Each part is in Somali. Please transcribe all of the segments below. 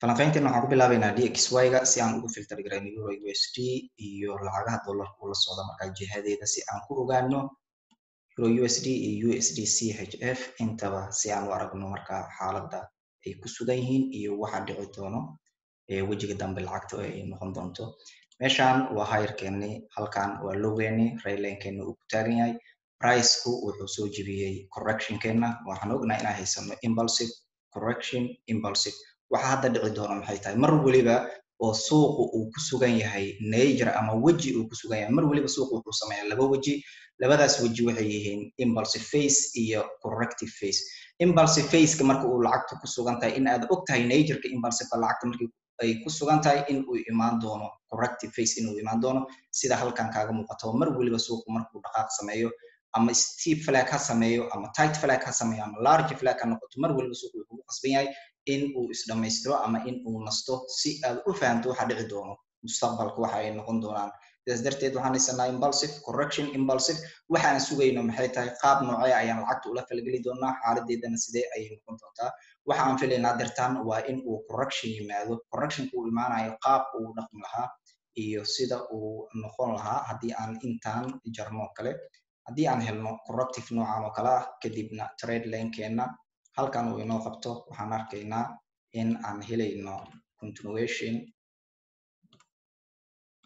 Falanqaynteena waxaan ku bilaabaynaa DXY-ga si aan ugu filter garayno euro USD iyo lacagaha dollarka ula socda markaa jihadeeda, si aan ku ogaano euro USD iyo USD CHF intaba, si aan u aragno markaa xaaladda ay ku sugan yihiin iyo waxa dhici doono wejiga dambe lacagta ay noqon doonto. Meeshan waa higherkeeni, halkan waa lowgeeni, trendlinekeena uu ku taagan yahay. Priceku wuxuu soo jebiyey correctionkeena. Waxaan ognahay inaan haysano impulsive, correction, impulsive. Waxa hadda dhici doona maxay tahay? Mar weliba oo suuqu uu ku sugan yahay nature ama weji uu ku sugan yahay, mar weliba suuqu wuxuu sameeyaa laba weji. Labadaas weji waxay yihiin impulsive phase iyo corrective phase. Impulsive phaseka marka uu lacagta ku sugan tahay, in aad og tahay natureka impulsiveka lacagta markii ay ku sugan tahay in uu imaan doono corrective phase, inuu imaan doono, sida halkan kaaga muuqato. Mar weliba suuqu markuu dhaqaaq sameeyo, ama steep flag ha sameeyo, ama tight flag ha sameeyo, ama large flag ha noqoto, mar weliba suuqu wuxuu ku qasban yahay in uu isdhamaystiro ama in uu nasto, si aad u fahamto waxa dhici doono mustaqbalka, waxa ay noqon doonaan. Sidaas darteed waxaan haysanaa impulsive, correction, impulsive. Waxa aan sugayno maxay tahay? Qaab noocee ayaan lacagta ula falgeli doonaa? Xaaladeedana sidee ayay noqon doontaa? Waxa aan filaynaa dirtaan waa in uu correction yimaado. Correctionka uu imaanayo, qaabka uu dhaqmi lahaa iyo sida uu noqon lahaa haddii aan intaan jarno kale, haddii aan helno corrective noocan oo kale ah, kadibna trend linekeena halkan uu inoo qabto, waxaan arkaynaa in aan helayno continuation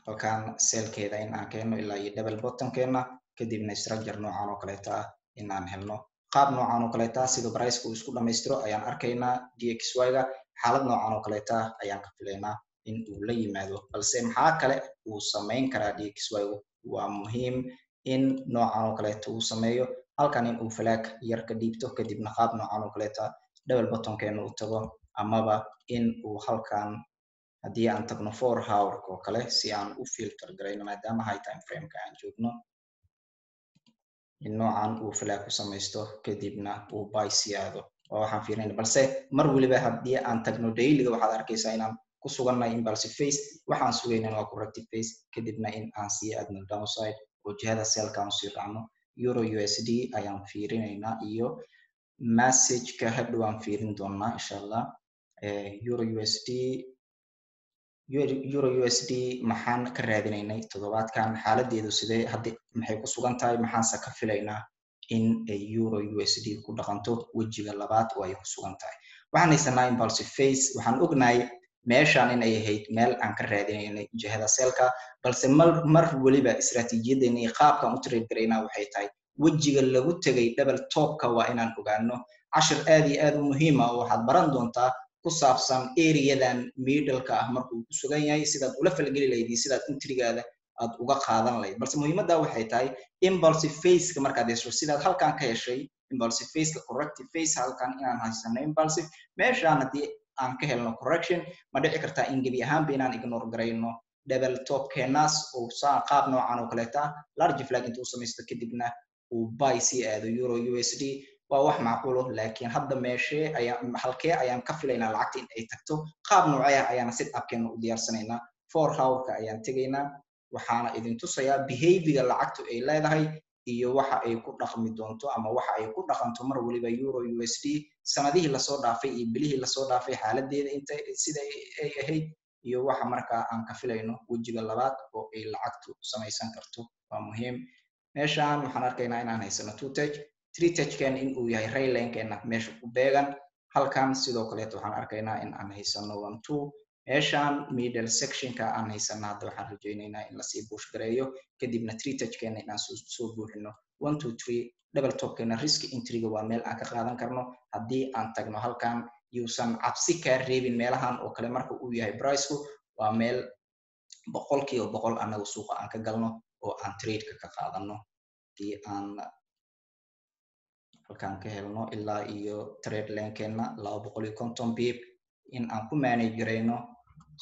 halkan, sellkeeda in aan keeno ilaa iyo double bottomkeena, kadibna structure noocan oo kaleeta ah in aan helno. Qaab noocan oo kaleeta sida priceka uu isku dhamaystiro ayaan arkaynaa. DXY-ga xaalad noocan oo kaleeta ayaan ka filaynaa in uu la yimaado, balse maxaa kale uu samayn karaa DXY-gu? Waa muhiim in noocan oo kaleeta uu sameeyo, halkan in uu flag yar ka dhiibto, kadibna qaab noocan oo kaleeta double bottomkeena uu tago, amaba in uu halkan, haddii aan tagno 4 hourka oo kale si aan u filter garayno maadaama high time frameka aan joogno, in noocan uu flag ku samaysto, kadibna uu buy sii aado, waa waxaan fiirinayna. Balse mar weliba haddii aan tagno dailyga, waxaad arkaysaa inaan ku sugannahay impulsive phase. Waxaan sugaynana waa corrective phase, kadibna in aan sii aadno downside oo jihada sellka aan usii raacno. Euro USD ayaan fiirinaynaa iyo messageka hadhow aan fiirin doonaa, insha Allah. Euro USD, euro USD maxaan ka raadinaynay toddobaadkan? Xaaladeedu sidee hadda? Maxay ku sugan tahay? Maxaanse ka filaynaa in ay euro USD ku dhaqanto wejiga labaad oo ay ku sugan tahay? Waxaan haysanaa impulsive phase. Waxaan ognahay meeshan in ay ahayd meel aan ka raadinaynay jihada sellka, balse mar weliba istaraatiijiyadeena iyo qaabkaan u trade garaynaa waxay tahay wejiga lagu tegay double topka. Waa inaan ogaano cashir aad iyo aad u muhiima oo waxaad baran doontaa ku saabsan areadan middleka ah markuu ku sugan yahay, sidaad ula falgeli lahayd iyo sidaad entrygaada aad uga qaadan lahayd. Balse muhiimadda waxay tahay impulsive phaseka markaad hesho, sidaad halkan ka heshay impulsive phaseka, corrective phase, halkan inaan haysano impulsive, meeshaan haddii aan ka helno correction, ma dhici kartaa in gebi ahaanba inaan ignore garayno double topkeenaas oo saa qaab noocan oo kaleeta large flag intuu samaysto, kadibna uu buy sii aado euro USD? Waa wax macquulo, laakiin hadda meeshee ayaan, halkee ayaan ka filaynaa lacagta in ay tagto? Qaab noocee ayaana setupkeena u diyaarsanaynaa? 4 hourka ayaan tegaynaa. Waxaana idin tusayaa behaviorga lacagtu ay leedahay iyo waxa ay ku dhaqmi doonto ama waxa ay ku dhaqanto mar waliba euro USD sanadihii lasoo dhaafay iyo bilihii lasoo dhaafay, xaaladeeda inta sida ay ahayd iyo waxa markaa aan ka filayno wejiga labaad oo ay lacagtu samaysan karto. Waa muhiim. Meeshan waxaan arkaynaa inaan haysano two touch, three touchken in uu yahay trendlinekeena meesha ku beegan. Halkan sidoo kaleeto waxaan arkaynaa in aan haysano one, two, meeshan middle sectionka aan haysano. Hadda waxaan rajaynaynaa in lasii push gareeyo, kadibna three touchkeena inaan soo buuxino, one, two, three, double topkeena. Risk entryga waa meel aan ka qaadan karno haddii aan tagno halkan. Yuusan cabsi kaa reebin meelahan oo kale marka uu yahay priceku. Waa meel 100% annaga suuqa aan ka galno oo aan tradeka ka qaadano. Haddii aan halkan ka helno ilaa iyo trendlinekeena 250 pip, in aan ku manage garayno,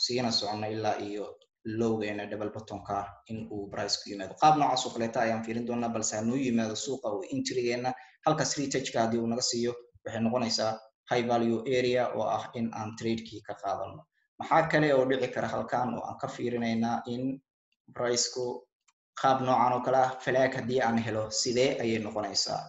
siina soconno ilaa iyo lowgeena double bottomka in uu price ku yimaado. Qaab noocaas oo kaleeta ayaan fiirin doonaa, balse hanuu yimaado suuqa oo entrygeena halkaas retouchka haddii uu naga siiyo, waxay noqonaysaa high value area oo ah in aan tradekii ka qaadano. Maxaa kale oo dhici kara halkan oo aan ka fiirinaynaa? In priceku qaab noocan oo kale ah flag haddii aan helo, sidee ayay noqonaysaa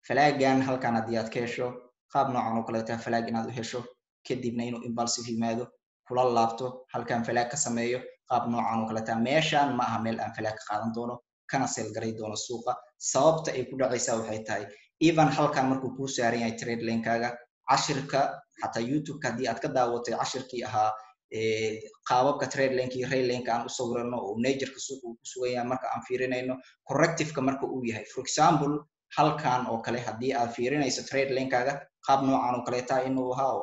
flagan halkan? Haddii aad ka hesho qaab noocan oo kaleeta flag inaad u hesho, kadibna inuu impulsive yimaado, Kula laabto, halkan flag ka sameeyo qaab noocan oo kaleeta. Meeshaan ma aha meel aan flag ka qaadan doono kana sell garay doono suuqa. Sababta ay ku dhacaysaa waxay tahay, even halkan markuu kuu saaran yahay trend linekaaga, cashirka xataa YouTube-ka haddii aad ka daawatay, cashirkii ahaa qaababka trend lineka iyo ray lineka aan u sawirano oo natureka suuqa uu ku sugan yahay, marka aan fiirinayno correctiveka marka uu yahay, for example, halkan oo kale haddii aad fiirinayso trend linekaaga qaab noocan oo kaleeta inuu ahaa,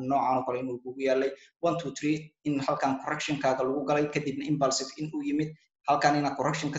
noocan oo kale inuu kugu yaalay, one, two, three, in halkan correctionkaaga lagu galay, kadibna impulsive in uu yimid halkan, inaad correction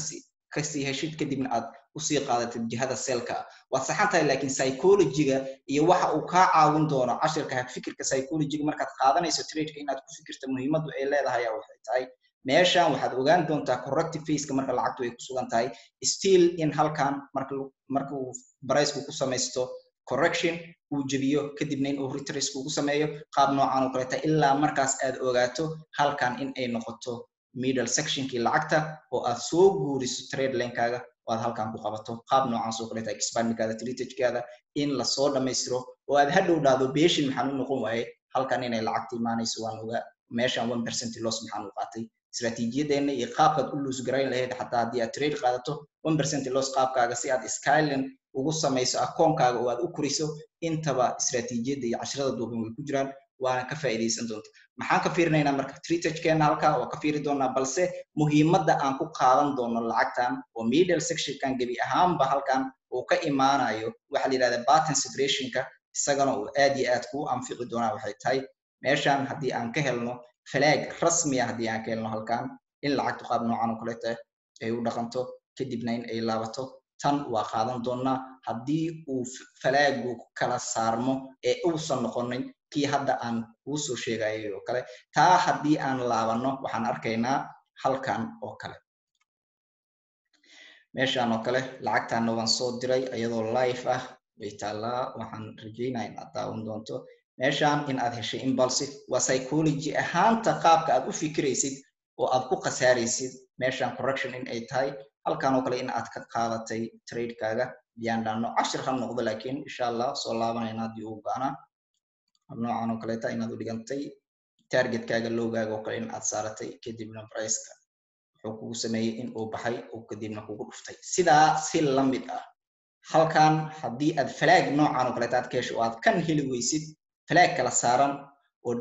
kasii heshid, kadibna aad usii qaadatid jihada sellka, waad saxan tahay. Laakiin psychologyga iyo waxa uu kaa caawin doono cashirka fikirka psychologyga markaad qaadanayso tradeka, inaad ku fikirta muhiimaddu ay leedahay waxay tahay, meeshan waxaad ogaan doontaa corrective phaseka marka lacagtu ay ku sugan tahay, still in halkan marka uu priceku ku samaysto correction, uu jebiyo, kadibna in uu retrace kugu sameeyo qaab noocan oo kaleeta, ilaa markaas aad ogaato halkan in ay noqoto middle sectionkii lacagta oo aad soo guuriso trend linekaaga oo aad halkan ku qabato qaab noocaas oo kaleeta, expandkaada, tritagekaada in lasoo dhammaystiro oo aad hadhow dhahdo, "Patient maxaan u noqon waaye? Halkan inay lacagta imaanayso waan ogaa. Meeshan 1% loss maxaan u qaatay?" Istaraatiijiyadeenna iyo qaabkaad u lose garayn lahayd xataa haddii aad trade qaadato 1% loss, qaabkaaga si aad scaling ugu samayso akoonkaaga oo aad u koriso, intaba istaraatiijiyadda iyo cashrada duuban way ku jiraan, waana ka faa'iidaysan doonta. Maxaan ka fiirinaynaa marka tritagkeena halkaa oo ka fiiri doonaa? Balse muhiimadda aan ku qaadan doono lacagtan oo middle sectionkan gebi ahaanba halkan uu ka imaanayo, waxaa la yidhahdaa pattern separationka, isagana uu aad iyo aad kuu anfici doonaa, waxay tahay meeshan haddii aan ka helno flag rasmi ah, haddii aan ka helno halkan in lacagtu qaab noocan oo kaleeta ay u dhaqanto, kadibna in ay laabato, tan waa qaadan doonaa. Haddii uu flagu kala saarmo ee uusan noqonin kii hadda aan kuu soo sheegayay oo kale, taa haddii aan laabanno, waxaan arkaynaa halkan oo kale, meeshan oo kale. Lacagtaana waan soo diray iyadoo live ah way taallaa. Waxaan rajaynaya in aad daawan doonto meeshan in aad heshay impulsive. Waa psychology ahaanta qaabka aad u fikiraysid oo aad ku khasaaraysid. Meeshan correction in ay tahay, halkan oo kale in aad ka qaadatay tradekaaga biyaan dhahno, cashir ha noqdo, laakiin insha Allah soo laabanayna haddii uu go'ana noocan oo kaleeta inaad u dhigantay targetkaaga, lowgaaga oo kale in aad saaratay, kadibna priceka wuxuu kugu sameeyey in uu baxay oo kadibna kugu dhuftay. Sidaa si lamid ah halkan haddii aad flag noocan oo kaleeta aad ka hesho oo aad kan heli weysid, flag kala saaran oo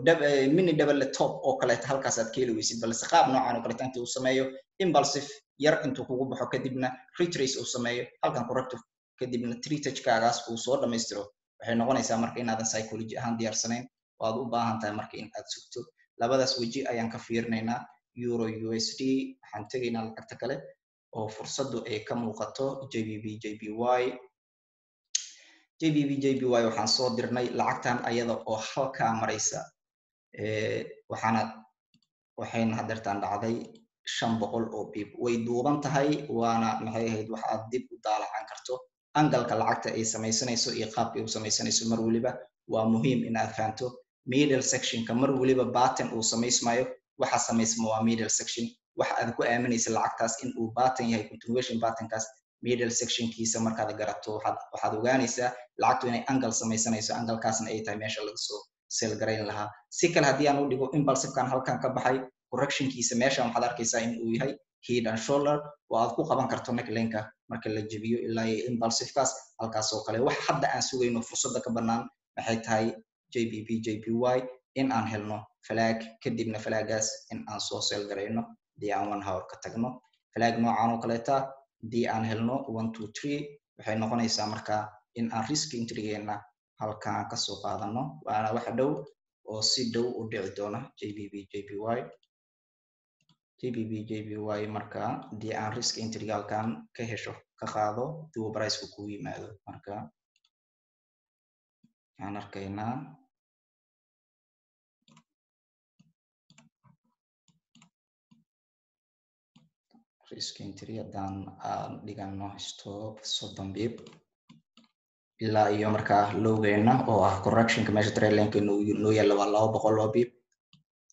mini double top oo kaleeta halkaas aad ka heli weysid, balse qaab noocan oo kaleeta intii uu sameeyo impulsive yar intuu kugu baxo, kadibna retrace uu sameeyo halkan corrective, kadibna tritagekaagaas uu soo dhammaystiro, waxay noqonaysaa marka inaadan psychology ahaan diyaarsanayn oo aad u baahan tahay marka in aad sugto. Labadaas weji ayaan ka fiirinaynaa euro USD. Waxaan tegaynaa lacagta kale oo fursaddu ay ka muuqato, GBP JPY. GBP JPY waxaan soo dirnay lacagtan ayada oo halkaa maraysa, waxaana waxayna hadeertaan dhacday 500 oo pip. Way duuban tahay, waana maxay ahayd wax aad dib u daalacan karto. Angleka lacagta ay samaysanayso iyo qaabka ay u samaysanayso mar weliba waa muhiim in aad fahanto. Middle sectionka mar weliba pattern uu samaysmayo, waxa samaysma waa middle section. Waxa aad ku aaminaysa lacagtaas in uu pattern yahay, continuation patternkaas middle sectionkiisa markaad garato, waxaad ogaanaysaa lacagtu inay angle samaysanayso, anglekaasna ay tahay meesha laga soo sell garayn lahaa. Si kale haddii aan u dhigo, impulsivekan halkan ka baxay, correctionkiisa meeshan waxaad arkaysaa in uu yahay head and shoulder oo aad ku qaban karto necklineka marka la jebiyo ilaa iyo impulsivekaas halkaas oo kale. Wax hadda aan sugayno fursadda ka bannaan maxay tahay? GBP JPY in aan helno flag, kadibna flagaas in aan soo sell garayno. Haddii aan 1 hour ka tagno, flag noocan oo kaleeta haddii aan helno, one, two, three, waxay noqonaysaa marka in aan risk entrygeena halkaan kasoo qaadano, waana wax dhow oo si dhow u dhici doona GBP JPY. GBP JPY marka haddii aan risk entryga halkaan ka hesho, ka qaado hadii uu priceka kuu yimaado, marka waxaan arkaynaa risk entry haddaan aan dhigano stop 30 pip ilaa iyo markaa lowgeena oo ah correctionka meesha trend linekeena noo yaalla waa 200 oo pip.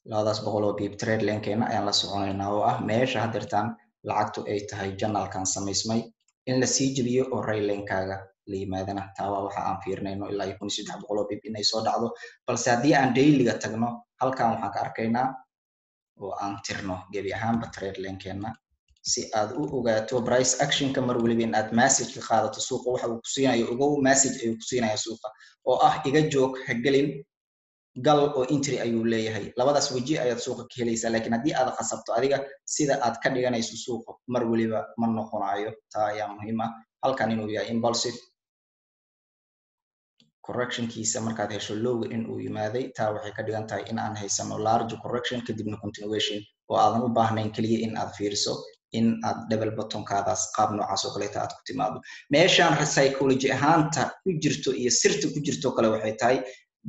200 oo pip trend linekeena ayaan la soconaynaa, oo ah meesha haddeertaan lacagtu ay tahay channelkan samaysmay in lasii jebiyo oo trendlinekaaga la yimaadana. Taa waa waxa aan fiirinayno, ilaa iyo 1300 oo pip inay soo dhacdo. Balse haddii aan dailyga tagno, Halkan waxaan ka arkaynaa oo aan tirno gebi ahaanba trend line-keena, si aad u ogaato price actionka mar weliba in aad message ka qaadato suuqa waxa uu ku siinayo. Ogow, message ayuu ku siinaya suuqa oo ah "Iga joog, ha gelin, gal" oo entry ayuu leeyahay. Labadaas weji ayaad suuqa ka helaysaa, laakiin haddii aad khasabto adiga sida aad ka dhiganayso, suuqa mar weliba ma noqonayo. Taa ayaa muhiim ah. Halkan inuu yahay impulsive correctionkiisa markaad hesho, lowga in uu yimaaday, taa waxay ka dhigan tahay in aan haysano large correction, kadibna continuation, oo aadan u baahnayn keliya in aad fiiriso in aad double bottomkaadaas qaab noocaas oo kaleeta aad ku timaado. Meeshaan psychology ahaanta ku jirto iyo sirta ku jirto kale waxay tahay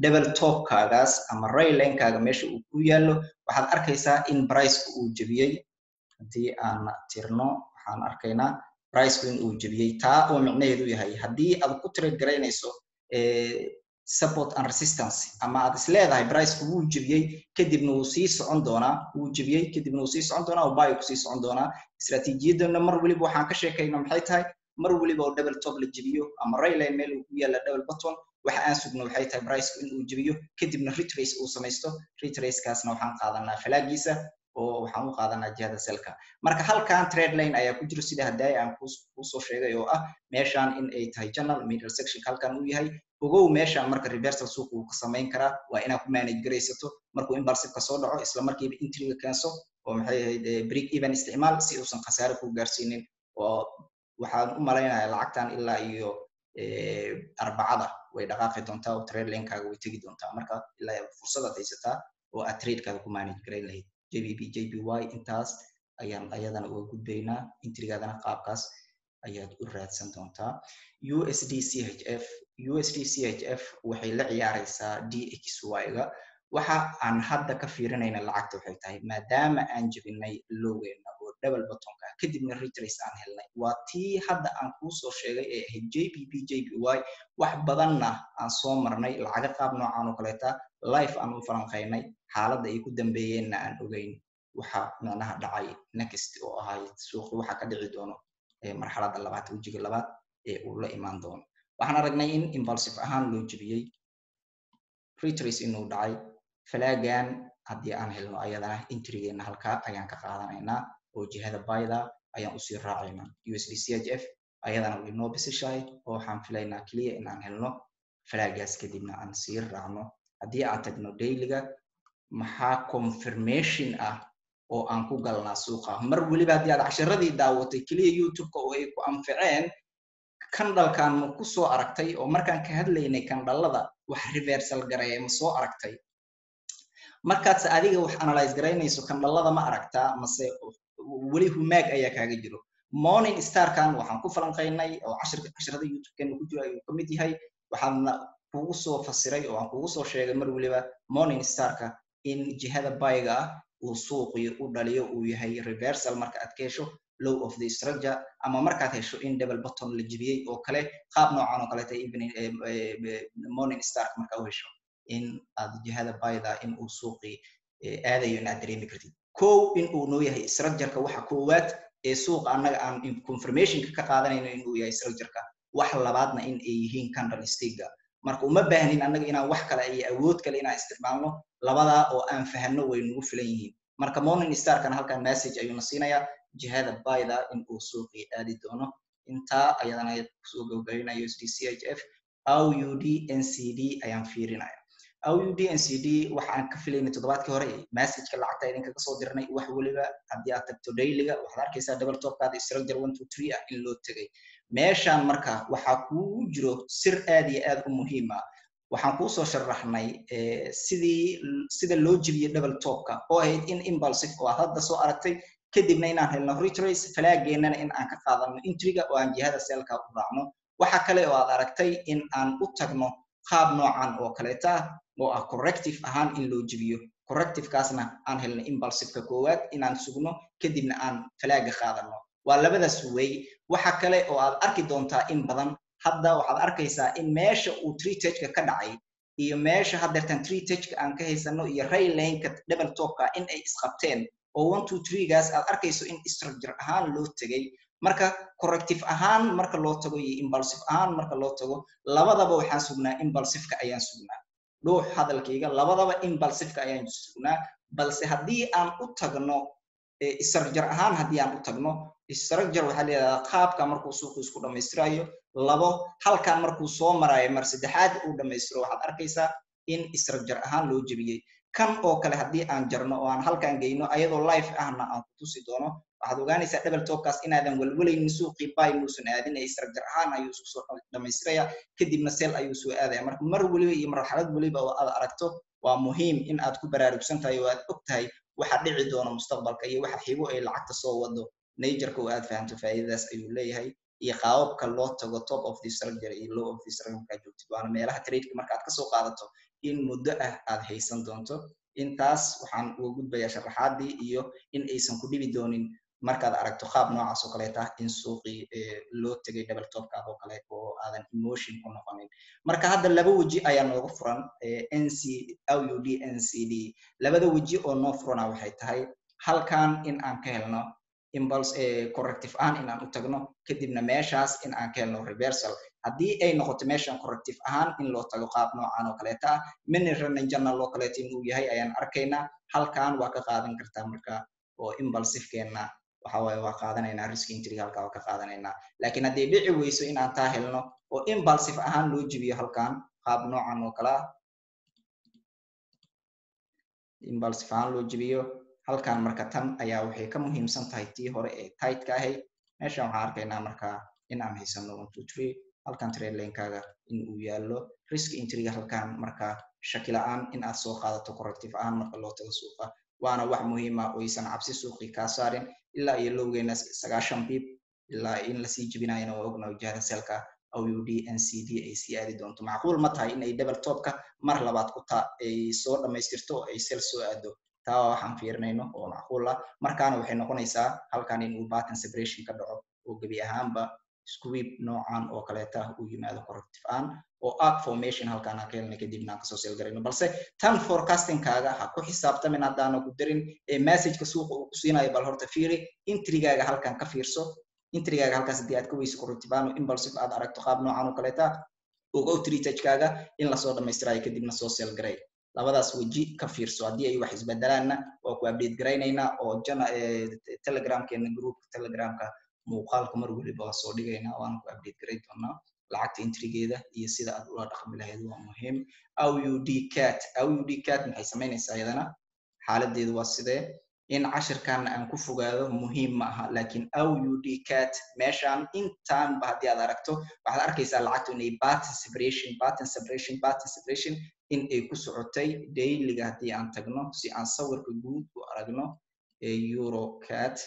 double topkaagaas ama trendlinekaaga meesha uu ku yaallo. Waxaad arkaysaa in priceka uu jebiyey. Haddii aan tirno, waxaan arkaynaa priceku in uu jebiyey, taa oo micnaheedu yahay haddii aad ku trade garaynayso support and resistance ama aad is leedahay priceku wuu jebiyey, kadibna wuu sii socon doonaa, wuu jebiyey, kadibna wuu sii socon doonaa oo buy kusii socon doonaa. Istratijiyadana mar weliba waxaan ka sheekayna maxay tahay? Mar weliba oo double top la jebiyo ama trendline meel uu ku yaalla double bottom, waxa aan sugno waxay tahay priceku in uu jebiyo, kadibna retrace uu samaysto. Retracekaasna waxaan qaadanaa flaggiisa oo waxaan u qaadanaa jihada sellka. Marka halkan trend line ayaa ku jiro, sida haddaay aan kuusoo sheegay, oo ah meeshan in ay tahay channel middle section halkan uu yahay. Ogow, meeshan marka reversal suuqa uu ka samayn karaa. Waa inaad ku manage garaysato. Markuu impulsive-ka soo dhaco, isla markiiba entryga keenso oo maxay ahayd, break even isticmaal, si uusan khasaare ku gaarsiinin. Oo waxaan u malaynayaa lacagtan ilaa iyo Arbacada way dhaqaaqi doontaa oo trend linekaaga way tegi doontaa. Marka ilaa fursadaad haysataa oo aad tradekaada ku manage garayn lahayd. GBP JPY intaas ayaan ayadana uga gudbaynaa. Entrygaadana qaabkaas ayaad u raadsan doontaa. USD CHF, USD CHF waxay la ciyaaraysaa DXY-ga. Waxa aan hadda ka fiirinayna lacagta waxay tahay, maadaama aan jebinay lowgeena oo double bottomka, kadibna retrace aan helnay, waa tii hadda aan kuusoo sheegay ee ahayd GBP JPY. Wax badanna aan soo marnay lacaga qaab noocan oo kaleeta live aan u falanqaynay, xaaladda ay ku dambeeyeenna aan ogeyn waxa micnaha dhacay next oo ahayd suuqi waxa ka dhici doono marxaladda labaad, wejiga labaad ee uu la imaan doono. Waxaan aragnay in impulsive ahaan loo jebiyey, retrace inuu dhacay. Flaggan haddii aan helno, ayadana entrygeena halkaa ayaan ka qaadanaynaa oo jihada buyda ayaan usii raacaynaa. USD CHF ayadana way noo bisishahay oo waxaan filaynaa keliya in aan helno flaggaas, kadibna aan sii raacno. Haddii aan tagno dailyga, maxaa confirmation ah oo aan ku galnaa suuqa? Mar weliba haddii aad casharadii daawatay keliya YouTube-ka oo ay ku anficeen, candlekan ma ku soo aragtay? Oo markaan ka hadlaynay candleada wax reversal gareeya ma soo aragtay? Markaadse adiga wax analyze garaynayso, candleada ma aragtaa mase weli humaag ayaa kaaga jiro? Morning starkan waxaan ku falanqaynay oo cashirka casharada YouTube-keena ku jiro ayuu ka mid yahay. Waxaadna kugu soo fasiray oo aan kugu soo sheegay mar weliba morning starka in jihada buyga ah uu suuqii u dhaliyo uu yahay reversal marka aad ka hesho low of the structure ama markaad hesho in double bottom la jebiyey oo kale, qaab noocan oo kaleeta evening morning star marka u hesho in aad jihada buyda in uu suuqii aadayo in aad dareemi kartid. Kow, in uu noo yahay structureka waxa koowaad ee suuqa annaga aan confirmationka ka qaadanayno in uu yahay structureka. Wax labaadna in ay yihiin candlestickga. Marka uma baahnin annaga inaan wax kale iyo awood kale inaan isticmaalno. Labadaa oo aan fahanno way nagu filan yihiin. Marka morning starkana halkan message ayuuna siinayaa jihada buyda in uu suuqii aadi doono. Intaa ayadana kusoo gabagabeynaya USD CHF. AUD NZD ayaan fiirinaya. AUD NZD waxa aan ka filaynay toddobaadkii hore, messageka lacagta idinkaga soo dirnay, wax weliba haddii aad tagto dailyga, waxaad arkaysaa double topkaada structure 1 2 3 ah in loo tegay meeshaan. Marka waxaa kugu jiro sir aad iyo aad u muhiim ah. Waxaan kuusoo sharaxnay sidii sida loo jebiyey double topka oo ahayd in impulsive oo aad hadda soo aragtay, kadibna inaan helno retrace, flaggeenana in aan ka qaadano entryga oo aan jihada sellka u raacno. Waxa kale oo aad aragtay in aan u tagno qaab noocan oo kaleeta ah oo ah corrective ahaan in loo jebiyo, correctivekaasna aan helno impulsiveka koowaad inaan sugno, kadibna aan flagga qaadano. Waa labadaas way. Waxa kale oo aad arki doontaa in badan hadda, waxaad arkaysaa in meesha uu three-touchka ka dhacay iyo meesha haddeertan three-touchka aan ka haysano iyo trendlineka double topka in ay isqabteen, oo 1 2 3 gaas aad arkayso in structure ahaan loo tegay. Marka corrective ahaan marka loo tago iyo impulsive ahaan marka loo tago, labadaba waxaan sugnaa impulsiveka ayaan sugnaa. Dhuux hadalkayga, labadaba impulsiveka ayaan sugnaa. Balse haddii aan u tagno structure ahaan, haddii aan u tagno structure, waxaa leedahay qaabka markuu suuqu isku dhammaystirayo labo, halkan markuu soo marayo, mar saddexaad uu dhammaystiro, waxaad arkaysaa in structure ahaan loo jebiyey. Kan oo kale haddii aan jarno oo aan halkan geyno, ayadoo live ahna aan ku tusi doono, waxaad ogaanaysaa double topkaas inaadan walwalaynin. Suuqii buy muusan aadin ee structure ahaan ayuu isku soo dhammaystiraya, kadibna sell ayuu soo aadaya. Marka mar weliba iyo marxalad weliba oo aad aragto, waa muhiim in aad ku baraarugsan tahay oo aad og tahay waxa dhici doona mustaqbalka iyo waxa xigo ay lacagta soo wado najerka, oo aad fahamto. Faa'iidadaas ayuu leeyahay iyo qaababka loo tago top of the structure iyo low of the structure markaad joogtid. Waana meelaha tradeka markaad kasoo qaadato in muddo ah aad haysan doonto. Intaas waxaan uga gudbayaa sharaxaadii iyo in aysan ku dhibi doonin markaad aragto qaab noocaas oo kaleeta in suuqii loo tegay double topkaad oo kale, oo aadan emotion ku noqonin. Marka hadda laba weji ayaa nooga furan NC AUD NZD. Labada weji oo noo furana waxay tahay halkan in aan ka helno impulse corrective ahaan in aan u tagno, kadibna meeshaas in aan ka helno reversal. Haddii ay noqoto meeshan corrective ahaan in loo tago, qaab noocan oo kaleeta ah, mini running channel oo kaleeta inuu yahay ayaan arkaynaa. Halkan waa ka qaadan kartaa marka, oo impulsivekeena waxa waaye waa qaadanaynaa, risk entry halkaa waa ka qaadanaynaa. Laakiin haddii dhici weyso in aan taa helno oo impulsive ahaan loo jebiyo halkan, qaab noocan oo kale ah impulsive ahaan loo jebiyo halkan, marka tan ayaa waxay ka muhiimsan tahay tii hore ee tightka ahayd. Meeshan waxaan arkaynaa marka in aan haysano one, two, three, halkan trend linekaaga in uu yaallo, risk entryga halkan. Marka shaki la-aan in aad soo qaadato corrective ahaan marka loo tago suuqa, waana wax muhiim ah oo aysan cabsi suuqii kaa saarin ilaa iyo lowgeena 90 pip ilaa in lasii jebinayana waa ogna. Wajahada sellka AUD NZD ay sii aadi doonto, macquul ma tahay in ay double topka mar labaad ku ta ay soo dhammaystirto oo ay sell soo aado? Taa waa waxaan fiirinayno oo macquul ah. Markaana waxay noqonaysaa halkan in uu pattern separation ka dhaco oo gebi ahaanba sweep noocan oo kaleeta uu yimaado corrective aan oo arc formation halkaan aan ka helnay, kadibna aan kasoo sell garayno. Balse tan forecastingkaaga ha ku xisaabtamin haddaana ku darin ee messageka suuqa uu ku siinayo. Bal horta fiiri entrygaaga, halkan ka fiirso entrygaaga. Halkaas haddii aad ka weyso corrective aan oo impulsive aad aragto qaab noocan oo kaleeta, ogow three-touchkaaga in lasoo dhammaystirayo, kadibna soo sell garay. Labadaas weji ka fiirso. Haddii ay wax isbedelaanna waa ku update garaynaynaa oo jana Telegramkeena, groupka Telegramka, muuqaalka mar weliba waa soo dhigaynaa, waana ku update garay doonaa lacagta entrygeeda iyo sida aad ula dhaqmi lahayd. Waa muhiim. AUD CAD, AUD CAD maxay samaynaysaa iyadana? Xaaladeedu waa sidee? In cashirkan aan ku fogaado muhiim ma aha, laakiin AUD CAD meeshan intaanba haddii aad aragto, waxaad arkaysaa lacagtu inay pattern separation, pattern separation, pattern separation in ay ku socotay. Dailyga haddii aan tagno si aan sawirka guud u aragno ee euro CAD,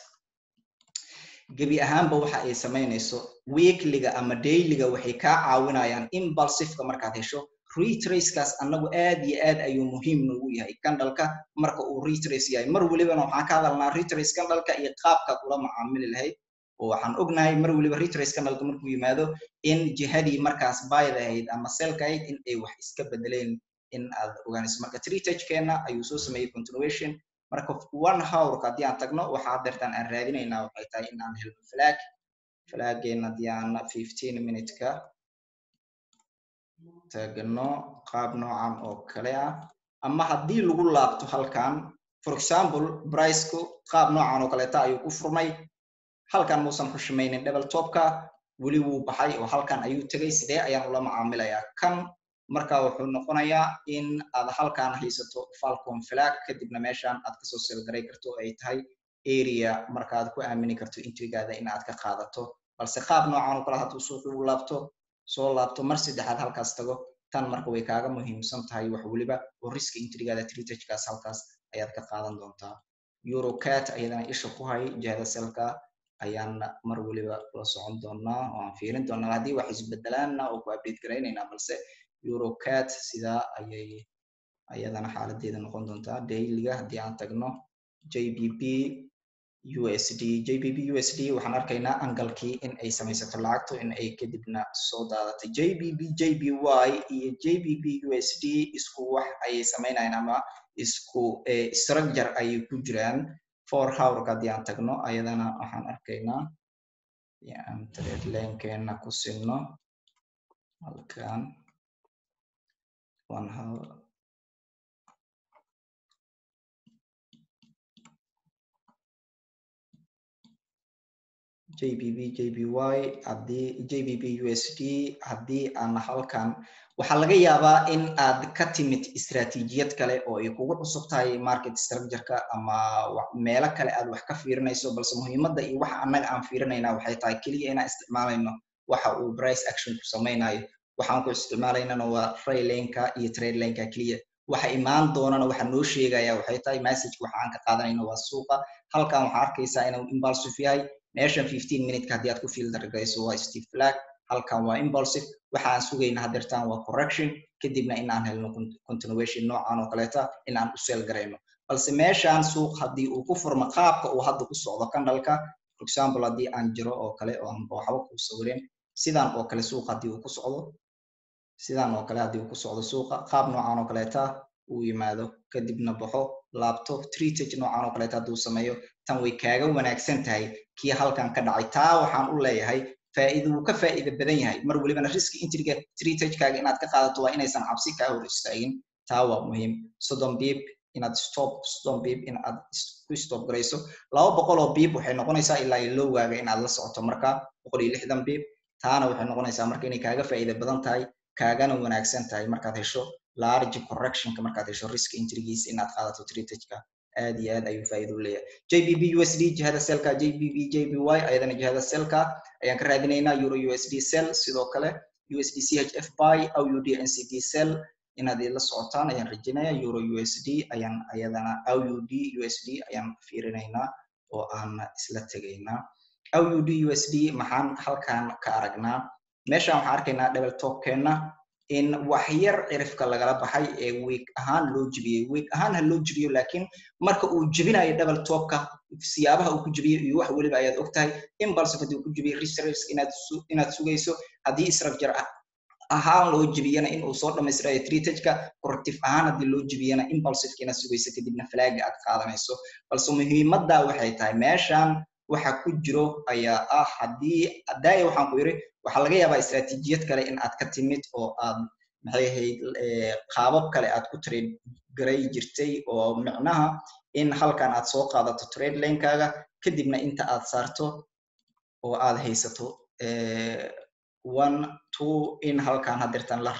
gebi ahaanba waxa ay samaynayso weeklyga ama dailyga waxay kaa caawinayaan impulsiveka markaad hesho. Retracekaas annagu aad iyo aad ayuu muhiim noogu yahay, candleka marka uu retrace yahay. Mar welibana waxaan ka hadalnaa retrace candleka iyo qaabkaad ula macaamili lahayd, oo waxaan ognahay mar weliba retrace candleka markuu yimaado in jihadii markaas buyda ahayd ama sellka ahayd in ay wax iska bedeleen in aad ogaanayso. Marka three touchkeena ayuu soo sameeyey continuation. Marka one hourka haddii aan tagno, waxaa hadeertaan aan raadinaynaa waxay tahay in aan helno flag. Flaggeena haddii aan 15 minute-ka tagno, qaab noocan oo kale ah, ama haddii lagu laabto halkan, for example, priceku qaab noocan oo kaleeta ayuu ku furmay. Halkan muusan xushmaynin double topka, weli wuu baxay oo halkan ayuu tegay. Sidee ayaan ula macaamilayaa kan? Marka wuxuu noqonayaa in aad halkan haysato falcon flag, kadibna meeshan aad kasoo sell garay karto, ay tahay area marka aad ku aamini karto entrygaada in aad ka qaadato. Balse qaab noocan oo kale hadduu suuqi u laabto, soo laabto, mar saddexaad halkaas tago, tan marka way kaaga muhiimsan tahay wax weliba oo risk entrygaada three touchkaas halkaas ayaad ka qaadan doontaa. EuroCAD ayadana isha ku hay, jihada sellka ayaan mar weliba la socon doonaa oo aan fiirin doonaa. Haddii wax isbedelaanna oo ku update garaynaynaa. Balse EuroCAD sidaa ayay ayadana xaaladeeda noqon doontaa. Dailyga haddii aan tagno GBP USD, GBP USD waxaan arkaynaa angalkii in ay samaysato lacagto, in ay kadibna soo daadatay. GBP JPY iyo GBP USD isku wax ayay samaynayaan ama isku structure ayay ku jiraan. 4 hourka haddii aan tagno, ayadana waxaan arkaynaa aan trend linekeena ku sinno halkan one hour. GBP JPY, haddii GBP USD, haddii aan halkan, waxaa laga yaabaa in aad ka timid istratijiyad kale oo ay kugu cusub tahay market structure-ka ama meelo kale aad wax ka fiirinayso. Balse muhiimadda iyo waxa annaga aan fiirinayna waxay tahay keliya inaan isticmaalayno waxa uu price action ku samaynayo. Waxaan ku isticmaalaynana waa trendline-ka iyo trendline-ka keliya. Waxa imaan doonana waxa noo sheegaya waxay tahay message. Waxa aan ka qaadanayno waa suuqa. Halkan waxaa arkaysaa inuu impulsive yahay. Meeshan 15 minute haddii aad ku filter garayso, waa steep flag. Halkan waa impulsive. Waxa aan sugayna hadeertaan waa correction, kadibna in aan helno continuation noocan oo kaleeta in aan u sell garayno. Balse meeshan suuq haddii uu ku furmo qaabka uu hadda ku socdo candle-ka, for example, haddii aan jiro oo kale oo aan waxba ku sawirin, sidan oo kale suuq haddii uu ku socdo, sidan oo kale haddii uu ku socdo suuqa, qaab noocan oo kaleeta uu yimaado, kadibna baxo, laabto, three touch noocan oo kaleeta hadduu sameeyo, tan way kaaga wanaagsan tahay kii halkan ka dhacay. Taa waxaan u leeyahay faa'iido, wuu ka faa'iido badan yahay. Mar welibana risk entry-ga three touch-kaaga inaad ka qaadato waa inaysan cabsi kaa hor istaagin. Taa waa muhiim. 30 pip inaad stop, 30 pip in aad ku stop garayso, 200 oo pip waxay noqonaysaa ilaa iyo low-gaaga inaad la socoto. Marka 160 pip, taana waxay noqonaysaa marka inay kaaga faa'iido badan tahay, kaagana wanaagsan tahay. Markaad hesho large correctionka, markaad hesho risk entry-giisa, inaad qaadato three touch-ka aad iyo aad ayuu faa'iido u leeyahay. GBP USD jihada sell-ka, GBP JPY ayadana jihada sell-ka ayaan ka raadinaynaa. Euro USD sell, sidoo kale USD CHF buy, AUD NZD sell. Inaad ila socotaan ayaan rajaynaya. Euro USD ayaan ayadana, AUD USD ayaan fiirinaynaa oo aan isla tegaynaa. AUD USD maxaan halkan ka aragnaa? Meeshan waxaan arkaynaa double topkeena in wax yar cirifka lagala baxay ee wick ahaan loo jebiyey. Wick ahaan ha loo jebiyo, laakiin marka uu jebinayo double topka, siyaabaha uu ku jebiyo iyo wax weliba ayaad og tahay. Impulsive haddii uu ku jebiyo, retrace inaad sugayso. Haddii structure ahaan loo jebiyana, in uu soo dhamaystirayo three touch-ka. Corrective ahaan haddii loo jebiyana, impulsive inaad sugayso, kadibna flag-ga aad qaadanayso. Balse muhiimadda waxay tahay meeshan waxa ku jiro ayaa ah, haddii daaya waxaan ku yiri, waxaa laga yaabaa istratijiyad kale in aad ka timid oo aad, maxay ahayd, qaabab kale aad ku trade garay jirtay, oo micnaha in halkan aad soo qaadato trend line-kaaga, kadibna inta aad saarto oo aad haysato one, two, in halkan hadeertan la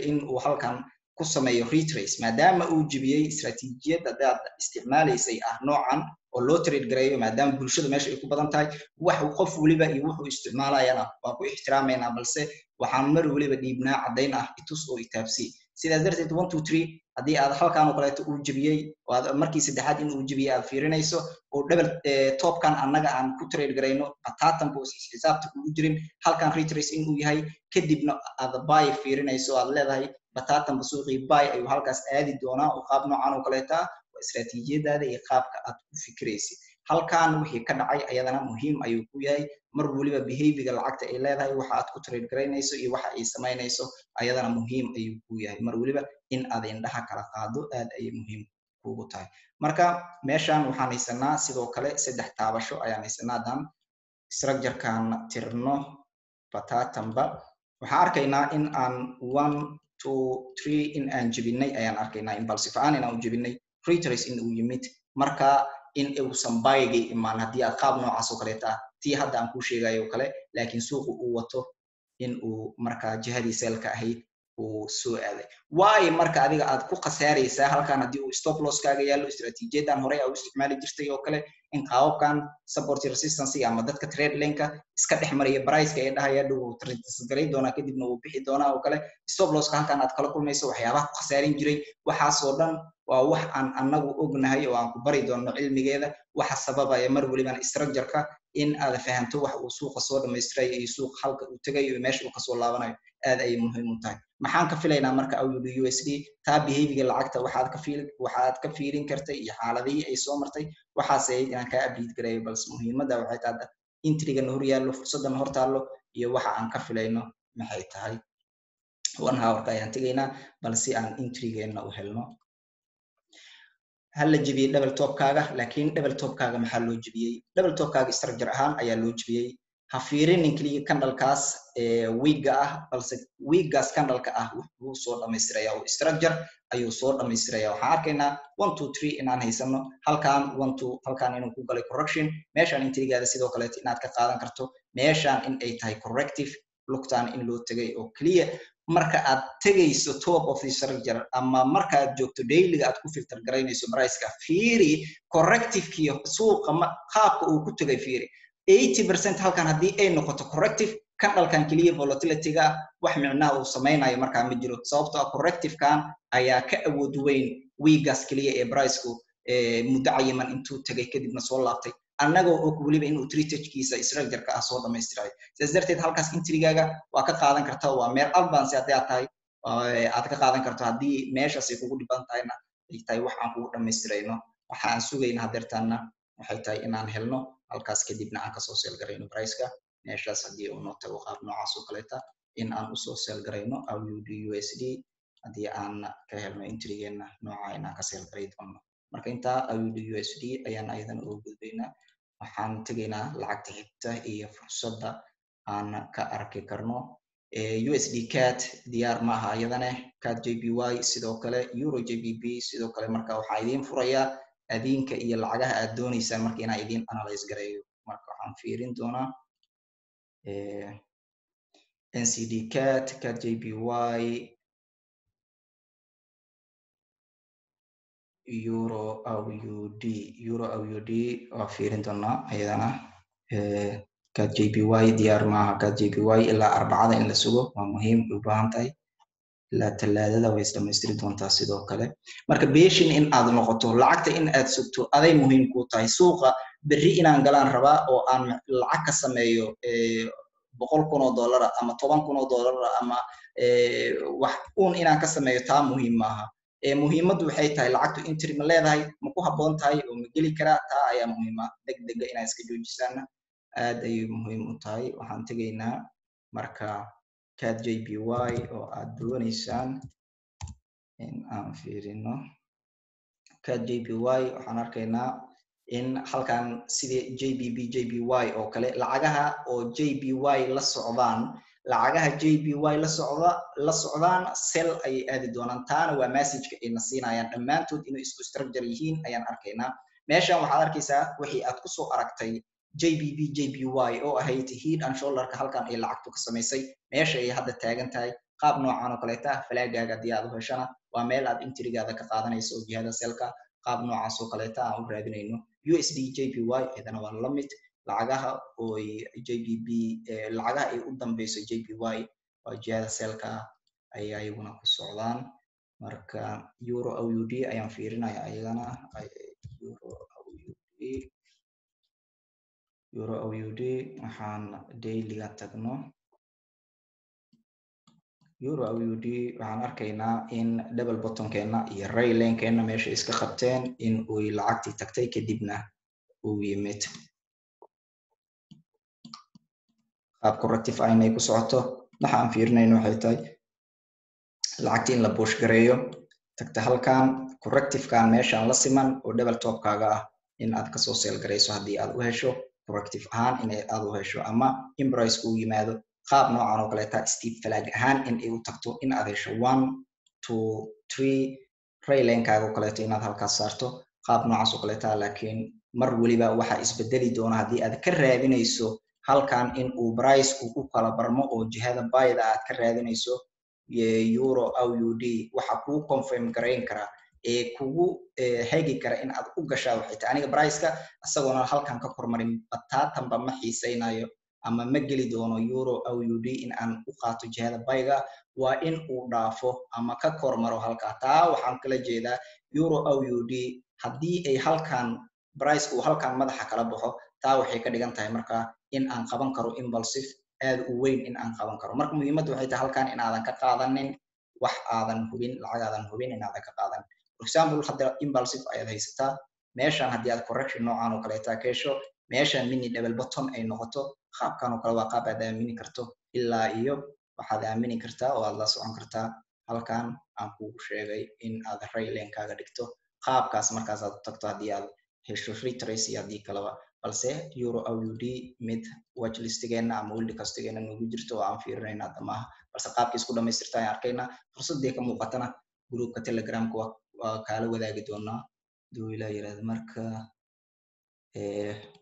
in uu halkan ku sameeyo retrace, maadaama uu jebiyey istratijiyad haddaad isticmaalaysay ah noocan oo loo trade gareeyo. Maadaama bulshada meesha ay ku badan tahay, wax qof weliba iyo wuxuu isticmaalayana waan ku ixtiraamaynaa, balse waxaan mar weliba dhiibnaa caddayn ah itus oo itaabsi. Sidaas darteed, one, two, three, haddii aad halkan oo kaleeto uu jebiyey oo aad markii saddexaad in uu jebiyey aad fiirinayso, oo double topkan annaga aan ku trade garayno batatan buu xisaabta kugu jirin, halkan retrace in uu yahay, kadibna aad buy fiirinayso, aad leedahay batatanba suuqii buy ayuu halkaas aadi doonaa, oo qaab noocan oo kaleeta waa istratijiyadaada iyo qaabka aad ku fikiraysid. Halkan wixii ka dhacay ayadana muhiim ayuu ku yahay. Mar weliba behavior lacagta ay leedahay, waxa aad ku trade garaynayso iyo waxa ay samaynayso, ayadana muhiim ayuu ku yahay. Mar weliba in aad indhaha kala qaado aad ayay muhiim kugu tahay. Marka meeshan waxaan haysanaa sidoo kale saddex taabasho ayaan haysanaa. Haddaan structurekan tirno batatanba, waxaan arkaynaa in aan one, two, three in aan jebinay ayaan arkaynaa. Impulsive ahaan in aan u jebinay, retrace in uu yimid. Marka in uusan buy-gay imaan haddii aad qaab noocaas oo kaleeta ah, tii hadda aan kuu sheegayo oo kale, laakiin suuqu uu wato in uu marka jihadii sell-ka ahayd uu soo aaday waayo. Marka adiga aad ku khasaaraysaa halkan haddii uu stop loss kaaga yaallo istratijiyaddan horey aa u isticmaali jirtay oo kale, in qaababkan support resistance ama dadka trend line-ka iska dhex mariya price-ka ee dhahaya dhow garay doonaa, kadibna wuu bixi doonaa oo kale, stop losska halkan aad kala kulmayso, waxyaabaha ku khasaarin jiray, waxaasoo dhan waa wax aan annagu ognahay oo aan ku bari doono cilmigeeda. Waxa sababaya mar welibana structure-ka in aad fahanto wax uu suuqa soo dhamaystirayo iyo suuqa halka uu tegayo iyo meesha uu kasoo laabanayo aad ayay muhiim u tahay. Maxaan ka filaynaa marka AUD USD? Taa behavior lacagta waxaad ka fiirin kartay iyo xaaladihii ay soo martay, waxaas ahayd inaan kaa update gareeyo. Balse muhiimadda waxay tahay entry-gana hor yaallo, fursadana hor taallo iyo waxa aan ka filayno maxay tahay. One hourka ayaan tegaynaa bal si aan entry-geenna u helno. Hal la jebiyey double topkaaga, laakiin double topkaaga maxaa loo jebiyey? Double topkaaga structure ahaan ayaa loo jebiyey. Ha fiirinin keliya candlekaas wickga ah, balse wickgaas candleka ah wuxuu soo dhamaystiraya oo structure ayuu soo dhamaystiraya. Waxaan arkaynaa 1, 2, 3 inaan haysano halkan, 1, 2, halkan inuu ku galay correction, meeshaan entrygaada sidoo kaleeto inaad ka qaadan karto, meeshaan in ay tahay corrective, lugtaan in loo tegay oo keliya. Marka aad tegayso top of the structure ama marka aad joogto dailyga aad ku filter garaynayso priceka, fiiri correctivekii suuqa qaabka uu ku tegay. Fiiri 80% halkan haddii ay noqoto corrective, candlekan keliya volatilityga wax micnaha uu samaynayo markaa ma jiro, sababtoo ah correctivekan ayaa ka awood weyn wickgaas keliya ee priceku muddo cayiman intuu tegay kadibna soo laabtay, annagoo og weliba inuu tritagkiisa structureka ah soo dhamaystirayo. Sidaas darteed halkaas entrygaaga waa ka qaadan karta, waa meel advance haddii aad tahay aad ka qaadan karto. Haddii meeshaas ay kugu dhiban tahayna, ay tahay wax aan kugu dhamaystirayno. Waxa aan sugayna hadeertaanna waxay tahay inaan helno halkaas, kadibna aan kasoo sell garayno priceka meeshaas. Haddii uu noo tago qaab noocaas oo kaleeta, in aan usoo sell garayno AUD USD, haddii aan ka helno entrygeena nooca, inaan ka sell garay doono. Marka intaa AUD USD ayaan ayadana uga gudbaynaa. Waxaan tegaynaa lacagta xigta iyo fursadda aan ka arki karno. USD CAD diyaar ma aha iyadane, CAD JPY sidoo kale, Euro GBP sidoo kale. Marka waxaan idiin furayaa adinka iyo lacagaha aad dooneysaan marka inaan idiin analyze gareeyo. Marka waxaan fiirin doonaa NZD CAD, CAD JPY, Euro AUD. Euro AUD waa fiirin doonaa iyadana. CAD JPY diyaar maaha. CAD JPY ilaa Arbacada in la sugo waa muhiim u baahan tahay, ilaa Talaadada way isdhamaystiri doontaa sidoo kale. Marka patient in aad noqoto, lacagta in aad sugto aday muhiim kuu tahay. Suuqa berri inaan galaan rabaa oo aan lacag ka sameeyo $100,000 ama $10,000 ama wax uun inaan ka sameeyo, taa muhiim maaha. Muhiimaddu waxay tahay lacagtu entry ma leedahay, ma ku habboon tahay oo ma geli karaa, taa ayaa muhiima. Deg dega inaad iska joojisaana aad ayay muhiim u tahay. Waxaan tegaynaa marka CAD JPY oo aad dooneysaan in aan fiirino. CAD JPY waxaan arkaynaa in halkan sidii GBP JPY oo kale, lacagaha oo JPY la socdaan, lacagaha JPY la socda la socdaan sell ayay aadi doonaan. Taana waa messageka ayna siinayaan dhammaantood. Inay isku structure yihiin ayaan arkaynaa. Meeshan waxaad arkaysaa wixii aad kusoo aragtay GBP JPY oo ahayd head and shoulderka halkan ay lacagtu ka samaysay, meesha ay hadda taagan tahay qaab noocan oo kaleeta ah. Flaggaaga haddii aad u heshana, waa meel aad entrygaada ka qaadanayso oo jihada sellka qaab noocaas oo kaleeta aan u raadinayno. USD JPY iyadana waa la mid. Lacagaha oo GBP, lacagaha ay u dambeyso JPY waa jihada sellka ay ayaguna ku socdaan. Marka Euro AUD ayaan fiirinaya ayagana. Euro AUD, Euro AUD waxaan dailyga tagno. Euro AUD waxaan arkaynaa in double bottomkeena iyo trendlinekeena meesha iska qabteen, in uy lacagtii tagtay, kadibna uu yimid qaab corrective ah inay ku socoto. Waxa aan fiirinayno waxay tahay lacagtii in la push gareeyo, tagta halkan, correctivekan meeshaan la siman oo double topkaaga ah in aad kasoo sell garayso haddii aad u hesho corrective ahaan in aad u hesho, ama in price uu yimaado qaab noocan oo kaleeta, steep flag ahaan in ay u tagto, in aad hesho 1, 2, 3, trendlinekaaga oo kaleeto inaad halkaas saarto qaab noocaas oo kaleeta. Laakiin mar weliba waxaa isbedeli doona haddii aad ka raadinayso halkan in uu price uu ku kala barmo oo jihada buyda aad ka raadinayso Euro AUD, waxa kuu confirm garayn kara ee kugu hagi kara in aad u gashaa waxay tahay, aniga priceka isagoona halkan ka kormarin bataatanba ma xiisaynayo ama ma geli doono Euro AUD in aan u qaato jihada buyga. Waa in uu dhaafo ama ka kormaro halkaa. Taa waxaan kala jeedaa, Euro AUD haddii ay halkan price uu halkan madaxa kala baxo, taa waxay ka dhigan tahay markaa in aan qaban karo impulsive aad u weyn in aan qaban karo. Marka muhiimadda waxay tahay halkan in aadan ka qaadanin wax aadan hubin, lacag aadan hubin in aadan ka qaadanin. For example, hadda impulsive ayaad haysataa meeshan. Haddii aad correction noocan oo kaleeta ka hesho meeshan, mini double bottom ay noqoto qaabkan oo kale, waa qaab aad aamini karto. Ilaa iyo waxaad aamini kartaa oo aad la socon kartaa halkan aan kugu sheegay in aad trendlinekaaga dhigto qaabkaas. Markaas aad u tagto haddii aad hesho retrace iyo haddii kaleba. Balse euro AUD mid watchlistigeena ama wildcastigeena nagu jirto oo aan fiirinayna hadda maaha, balse qaabkii isku dhamaystirta ayaan arkaynaa. Fursadii ka muuqatana groupka Telegramka waa kaala wadaagi doonaa haduu Ilaa yirahdo. Marka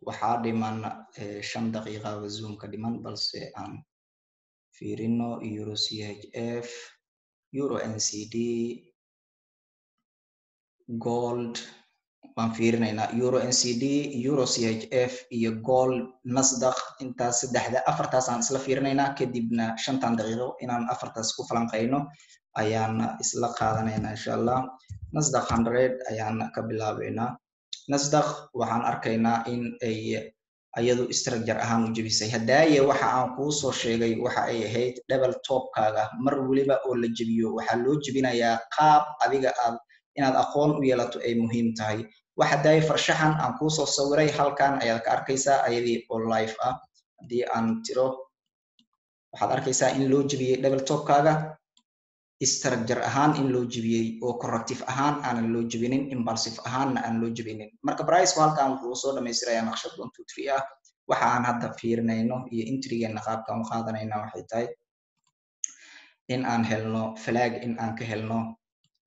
waxaa dhiman 5 daqiiqaba Zoomka dhiman, balse aan fiirino euro CHF, euro NZD, gold waan fiirinaynaa. Euro NZD, euro CHF iyo gold, Nasdaq, intaas saddexda afartaas aan isla fiirinaynaa. Kadibna 5-tan daqiiqo inaan afartaas ku falanqayno ayaan isla qaadanaynaa, insha Allah. Nasdaq 100 ayaan ka bilaabeynaa. Nasdaq waxaan arkaynaa in ay ayadu structure ahaan u jebisay. Hadaaye waxa aan kuu soo sheegay waxa ay ahayd double topkaaga mar weliba oo la jebiyo, waxaa loo jebinayaa qaab adiga aad inaad aqoon u yeelato ay muhiim tahay. Waxa daaye farshaxan aan kuusoo sawiray halkan ayaad ka arkaysaa ayadii oo live ah. Haddii aan tiro, waxaad arkaysaa in loo jebiyey double topkaaga structure ahaan, in loo jebiyey oo corrective ahaan aanan loo jebinin, impulsive ahaanna aan loo jebinin. Marka priceku halkan wuxuu soo dhamaystirayaa naqshad one two three ah. Waxa aan hadda fiirinayno iyo entrygeena qaabkaan u qaadanayna waxay tahay in aan helno flag, in aan ka helno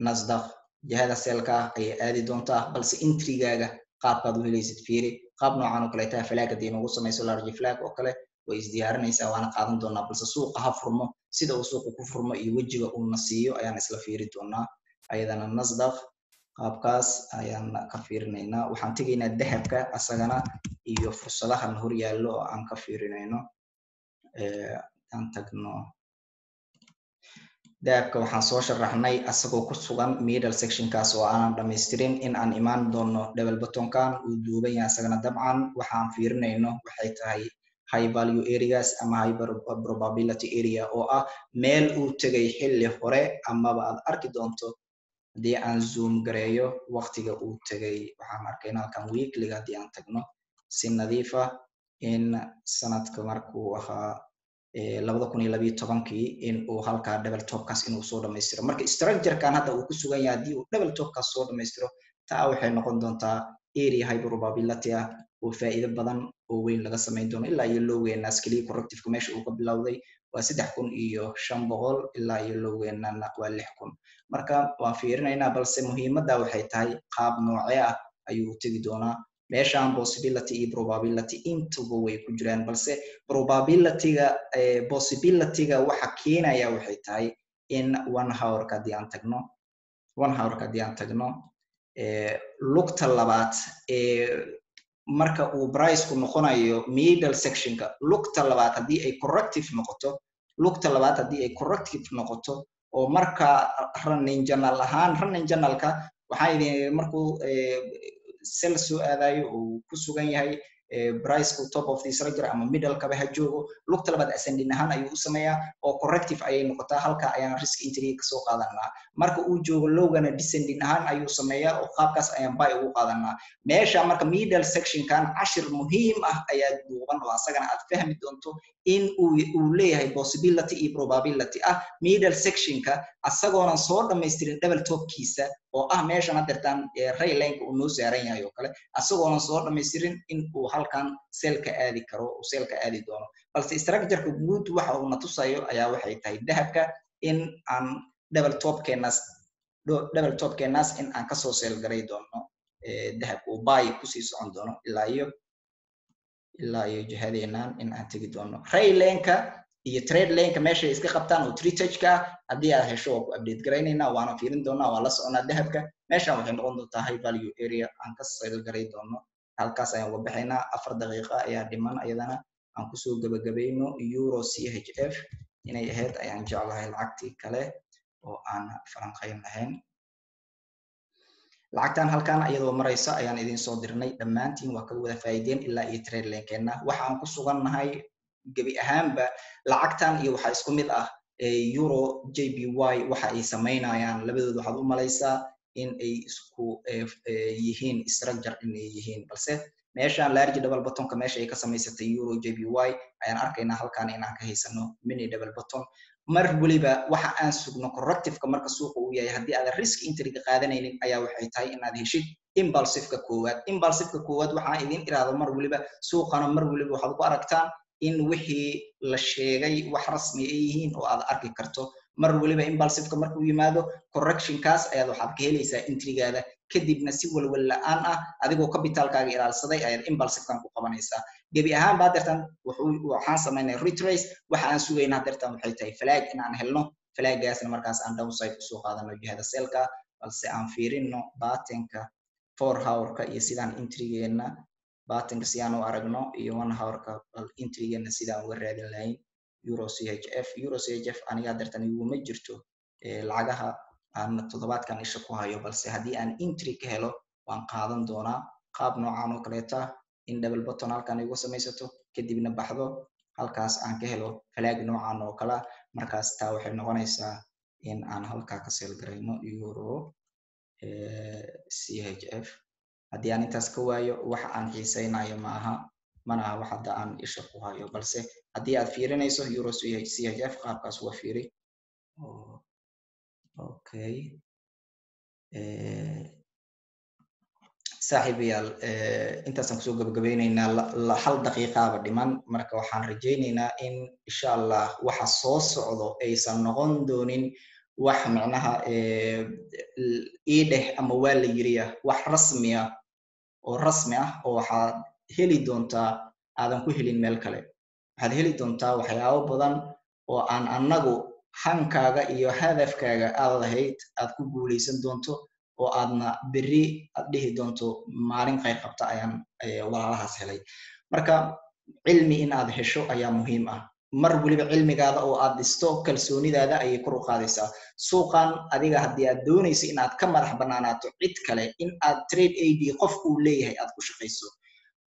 Nasdaq. Jihada sellka ayay aadi doontaa, balse entrygaaga qaabkaad u helaysid fiiri. Qaab noocan oo kaleeta flag haddii noogu samayso, large flag oo kale, way isdiyaarinaysaa, waana qaadan doonaa. Balse suuqa ha furmo, sida uu suuqa ku furmo iyo wejiga uuna siiyo ayaan isla fiiri doonaa. Ayadana Nasdaq qaabkaas ayaan ka fiirinaynaa. Waxaan tegaynaa dahabka asagana iyo fursadahan hor yaallo oo aan ka fiirinayno. Aan tagno dahabka. Waxaan soo sharaxnay asagoo ku sugan middle sectionkaas oo aanan dhamaystirin in aan imaan doono double bottomkan uu duuban yahay asagana. Dabcan waxaan fiirinayno waxay tahay high value areas ama high probability area, oo ah meel uu tegay xilli hore amaba aad arki doonto haddii aan zoom gareeyo waqtiga uu tegay. Waxaan arkayna halkan weeklyga haddii aan tagno si nadiif ah in sanadka markuu ahaa 2012-kii in uu halkaa double topkaas inuu soo dhamaystiro. Marka structurekan hadda uu ku sugan yahay, haddii uu double topkaas soo dhamaystiro, taa waxay noqon doontaa area high probability ah oo faa'iido badan oo weyn laga samayn doono ilaa iyo lowgeenaas keliya. Correctiveka meesha uu ka bilowday waa 3500, ilaa iyo lowgeenana waa 6000. Marka waan fiirinaynaa, balse muhiimadda waxay tahay qaab noocee ah ayuu tegi doonaa meeshan. Possibility iyo probability intuba way ku jiraan, balse probabilityga possibilityga waxa keenaya waxay tahay in one hourka haddii aan tagno, one hourka haddii aan tagno, lugta labaad ee marka uu priceku noqonayo middle sectionka, lugta labaad haddii ay corrective noqoto, lugta labaad haddii ay corrective noqoto oo marka running channel ahaan, running channelka waxaa idin markuu sell soo aadayo uu ku sugan yahay priceku top of the structure ama middle kaba ha joogo, lugta labaad ascending ahaan ayuu u sameeyaa oo corrective ayay noqotaa. Halka ayaan risk entry kasoo qaadanaa. Marka uu joogo lowgana descending ahaan ayuu sameeyaa oo qaabkaas ayaan buy ugu qaadanaa meesha. Marka middle sectionkan cashir muhiim ah ayaa duuban oo asagana aad fahmi doonto in uu leeyahay possibility iyo probability ah middle sectionka, asagoonan soo dhamaystirin double topkiisa oo ah meeshan hadeertaan ray lineka uu noo saaran yahay oo kale, asagoonan soo dhamaystirin in uu halkan sellka aadi karo, uu sellka aadi doono. Balse structureka guud waxa uu na tusayo ayaa waxay tahay dahabka in aan double topkeenaas in aan kasoo sell garay doono dahabka, uu buy kusii socon doono ilaa iyo jihadeenan in aan tegi doono. Ray lineka iyo trend lineka meeshay iska qabtaan oo tritageka haddii aad hesho, waa ku update garaynaynaa, waana fiirin doonaa, waa la soconaa. Dahabka meeshan waxay noqon doontaa high value area aan ka sell garay doono. Halkaas ayaan uga baxaynaa. 4 daqiiqa ayaa dhiman, ayadana aan kusoo gabagabayno. Euro CHF inay ahayd ayaan jeclahay lacagtii kale oo aan falanqayn lahayn. Lacagtan halkan iyadoo maraysa ayaan idin soo dirnay, dhammaantiin waa ka wada faa'iideen ilaa iyo trend linekeenna. Waxa aan ku sugannahay gebi ahaanba lacagtan iyo waxaa isku mid ah euro JPY. Waxa ay samaynayaan labadooda waxaad u malaysaa in ay isku yihiin structure in ay yihiin, balse meeshan large double bottomka meesha ay ka samaysatay euro JPY ayaan arkaynaa halkan inaan ka haysano mini double bottom. Mar weliba waxa aan sugno correctiveka marka suuqa uu yahay, haddii aadan risk entryga qaadanaynin, ayaa waxay tahay inaad heshid Impulsiveka koowaad, impulsiveka koowaad waxaan idin iraahdo mar weliba, suuqana mar weliba waxaad ku aragtaan in wixii la sheegay wax rasmi ay yihiin oo aad arki karto. Mar weliba impulsiveka markuu yimaado, correctionkaas ayaad waxaad ka helaysaa entrygaada. Kadibna si walwal la-aan ah, adigoo capitalkaaga ilaalsaday, ayaad impulsivekan ku qabanaysaa. Gebi ahaan ba hadeertan waxaan samaynay retrace. Waxa aan sugayna hadeertan waxay tahay flag in aan helno, flaggaasna markaas aan downside usoo qaadano jihada sellka. Balse aan fiirino patternka 4 hourka iyo sidaan entrygeena patternka si aan u aragno iyo 1 hourka, bal entrygeena sidaan uga raadin lahayn euro CHF. Euro CHF aniga hadeertan iguma jirto lacagaha aan toddobaadkan isha ku hayo, balse haddii aan entry ka helo waan qaadan doonaa. Qaab noocan oo kaleeta in double bottom halkan igu samaysato, kadibna baxdo, halkaas aan ka helo flag noocan oo kala, markaas taa waxay noqonaysaa in aan halkaa ka sell garayno euro CHF. Haddii aan intaas ka waayo, waxa aan xiisaynayo ma aha, mana aha wax hadda aan isha ku hayo. Balse haddii aad fiirinayso euro CHF, qaabkaas waa fiiri. Okay, saaxiibayaal, intaasaan kusoo gabagabeyneynaa. Hal daqiiqaaba dhiman. Marka waxaan rajayneynaa in insha Allah waxa soo socdo aysan noqon doonin wax micnaha ii dheh ama waa la yiriya, wax rasmi ah oo rasmi ah oo waxaad heli doontaa aadan ku helin meel kale. Waxaad heli doontaa waxyaabo badan oo aan annagu hankaaga iyo hadafkaaga aad lahayd aad ku guuleysan doonto, oo aadna berri aad dhihi doonto maalin khayr qabta ayaan walaalahaas helay. Marka cilmi in aad hesho ayaa muhiim ah. Mar weliba cilmigaada oo aad dhisto, kalsoonidaada ayay kor u qaadaysaa. Suuqan adiga haddii aad doonayso in aad ka madax banaanaato cid kale, in aad trade ad qof uu leeyahay aad ku shaqayso,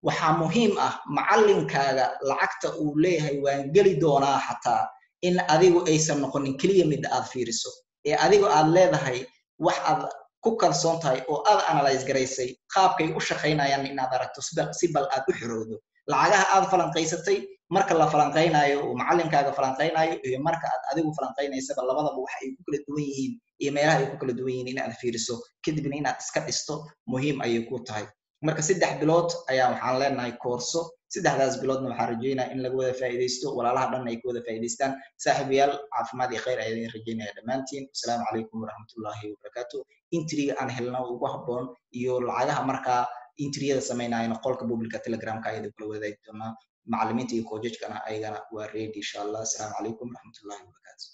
waxaa muhiim ah macallinkaaga lacagta uu leeyahay waan geli doonaa xataa in adigu aysan noqonin keliya midda aad fiiriso, ee adigu aad leedahay wax aad ku kalsoon tahay oo aad analyze garaysay qaabkay u shaqaynayaan inaad aragto, si bal aad u xorowdo lacagaha aad falanqaysatay. Marka la falanqaynayo uu macallinkaaga falanqaynayo iyo marka aad adigu falanqaynaysaba, labadaba waxa ay ku kala duwan yihiin iyo meelaha ay ku kala duwan yihiin inaad fiiriso, kadibna inaad iska dhisto muhiim ayay ku tahay. Marka 3 bilood ayaa waxaan leenahay koorso. 3daas biloodna waxaan rajeynaya in laga wada faa'iidaysto, walaalaha dhan ay ka wada faa'iidaystaan. Saaxiibayaal, caafimaad iyo khayr ayaa idin rajeynaya dhammaantiin. Asalaamu calaykum waraxmatullahi wabarakaatu. Entryga aan helno ugu habboon iyo lacagaha markaa entryyada samaynayana qolka publica Telegramka ayada kula wadaagi doonaa. Macallimiinta iyo coachkana ayagana waa ready insha Allah. Asalaamu calaykum waraxmatullahi wabarakaatu.